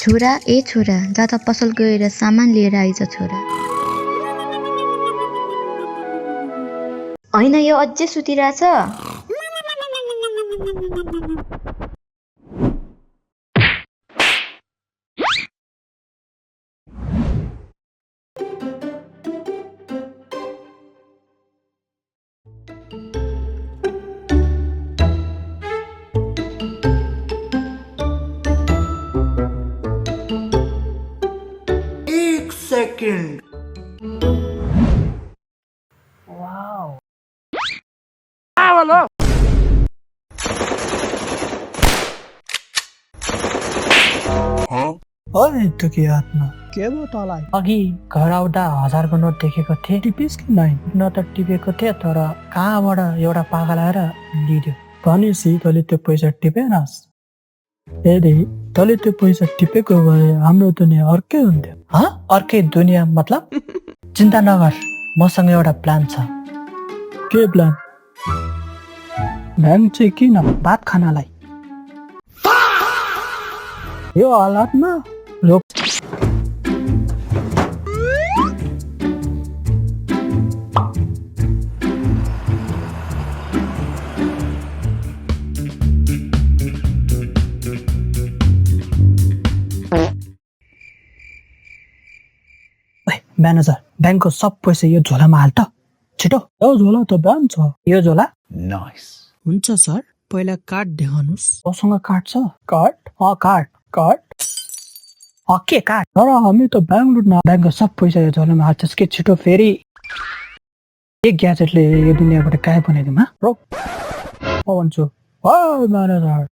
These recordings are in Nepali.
छोरा ए छोरा जा त पसल गएर सामान लिएर आइज छोरा। होइन यो अझै सुतिरहेछ। Second. Wow. अरे टुकी आत्मा के भयो तँलाई? अघि घर आउँदा 1000 को नोट देखेको थिएँ। टिपिस कि नै? न त टिपेको थिएँ तर कहाँबाट एउटा पागल आएर लिइदियो। भनेपछि तैँले त्यो पैसा टिपेनस्? यदि तैँले त्यो पैसा टिपेको भए हाम्रो दुनियाँ अर्कै हुन्थ्यो। अर्कै दुनियाँ मतलब? चिन्ता नगर, मसँग एउटा प्लान छ। के प्लान? ब्याङ्क चाहिँ किन? भात खानालाई। यो हालतमा रोक। म्यानेजर, ब्याङ्कको सब पैसा यो झोलामा हाल त, छिटो। यो झोला त ब्यान छ। यो झोला? हुन्छ सर, पहिला कार्ड देखाउनुस्। तँसँग कार्ड छ? कार्ड? कार्ड। कार्ड? के कार्ड? तर हामी त ब्याङ्क लुट्न। ब्याङ्कको सब पैसा यो झोलामा हाल्छस् के? छिटो, फेरि एक ग्याजेटले यो दुनियाँबाट गायब बनाइदिउँ। रोक, म भन्छु। म्यानेजर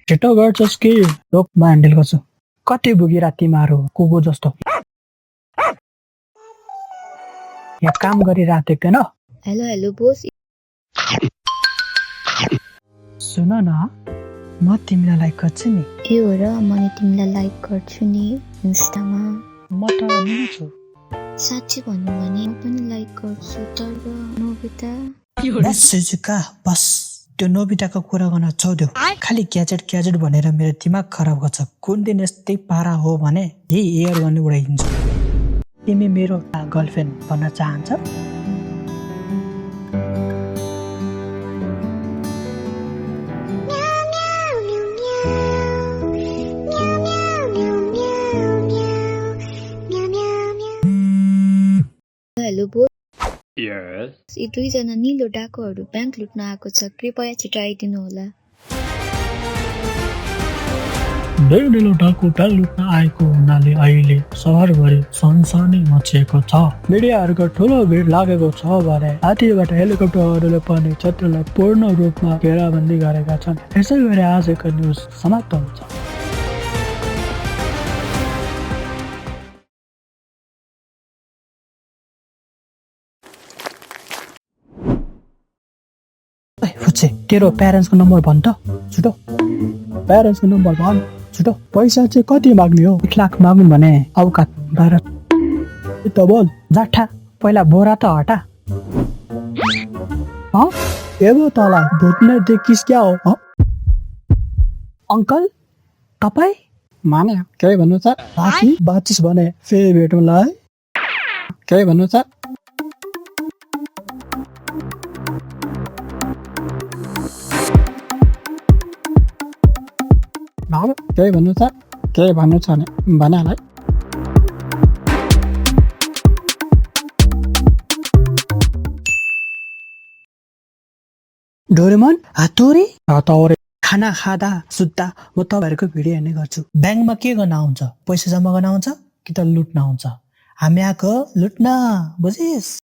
छिटो गर्छस् कि? रोक, म ह्यान्डल गर्छु। कति भुगिरा तिमीहरू कुकुर जस्तो यहाँ काम गरिरहेको देख्दैन? Hello hello Bose. सुन न, म तिमीलाई लाइक गर्छु नि। ए हो र, म नि तिमीलाई लाइक गर्छु नि इन्स्टामा। म त छु। साँच्चै भन्नु भने म पनि लाइक गर्छु, तर नोबिता। बस सुजुका, बस। त्यो नोबिताको कुरा गर्न छोड्यो। खालि ग्याजेट भनेर मेरो दिमाग खराब गर्छ। कुन दिन यस्तै पारा हो भने यही एयर गर्ने उडाइदिन्छ। तिमी मेरो गर्लफ्रेन्ड बन्न चाहन्छ? हेलो बोस। Yes. यी दुईजना निलो डाकुहरू ब्याङ्क लुट्न आएको छ, कृपया छिटो आइदिनु होला। निलो डाकु ब्याङ्क लुट्न आएको हुनाले अहिले सहरभरि सनसनी मचिएको छ। मिडियाहरूको ठुलो भिड लागेको छ भने हात्तीबाट हेलिकप्टरहरूले पनि क्षेत्रलाई पूर्ण रूपमा घेराबन्दी गरेका छन्। यसै गरी आजको न्युज समाप्त हुन्छ। तेरो प्यारेन्ट्सको नम्बर भन् त, छिटो। प्यारेन्ट्सको नम्बर भन्, छिटो। पैसा चाहिँ कति माग्ने हो? 1 लाख मागौँ भने औकात बाहिर त बोल। जाठा, पहिला बोरा त हटा। के भयो तँलाई? भुट्ने देखिस् क्या हो? अङ्कल, तपाईँ? माने के भन्नु छ? बाँचिस् भने फेरि भेटौँला है। के भन्नु छ? के भन्नु छ? के भन्नु छ भने भनालाई। डोरेमन, हातोरे हताउरे। खाना खाँदा सुत्दा म तपाईँहरूको भिडियो हेर्ने गर्छु। ब्याङ्कमा के गर्न आउँछ? पैसा जम्मा गर्न आउँछ कि त लुट्न आउँछ? हामी आएको लुट्न, बुझिस्?